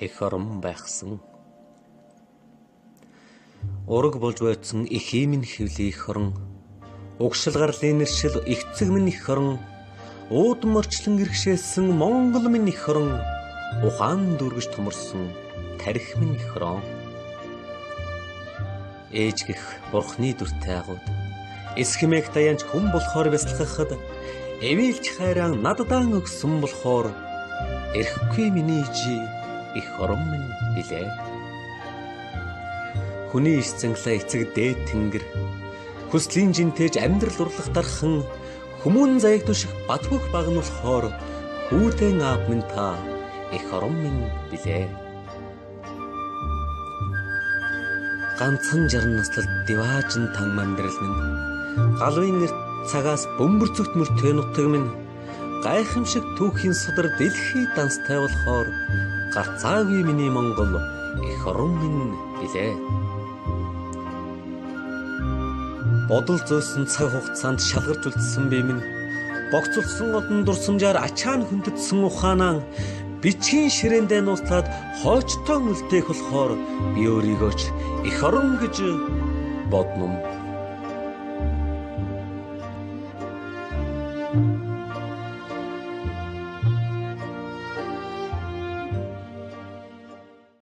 Эх орон байхсан. Ураг болж байцсан их ийм нь хэвлээ эх орон. Угшил гарлын нэршил их цэг минь эх орон. Уудам орчлон гэрхшээлсэн Монгол минь эх орон. Ухаан дүүргэж томорсон тарих минь эх орон. Ээж гэх бурхны дүртэй агууд. Эсхэмээх таянч хүн болохоор бясалгахад эвэлч хайран наддаан өгсөн болохоор эрэхгүй миний ижи эх орон минь билээ. Хүний иш занглаа эцэг дээд тэнгэр хүслийн жинтэж амьдрал урлах дархан хүмүүн заяг түших бат бөх баг нь болохоор хүүдэн аав минь та эх орон минь билээ. Ганцхан 60 наслал диваажин тан мандрал минь галвын эрт цагаас бөмбөрцөгт мөртөө нутаг минь гайхамшиг түүхийн судар дэлхий данстай болохоор гарцаагүй миний Монгол эх орон минь билээ. Бодол зөөсөн цаг хугацаанд шалгарч үлдсэн би минь богцолсон олон дурсамжаар ачаан хүндэтсэн ухаанаа бичгийн ширээндээ нууцлаад хоочтон үлдээх болохоор би өөрийгөө ч эх орон гэж бодно.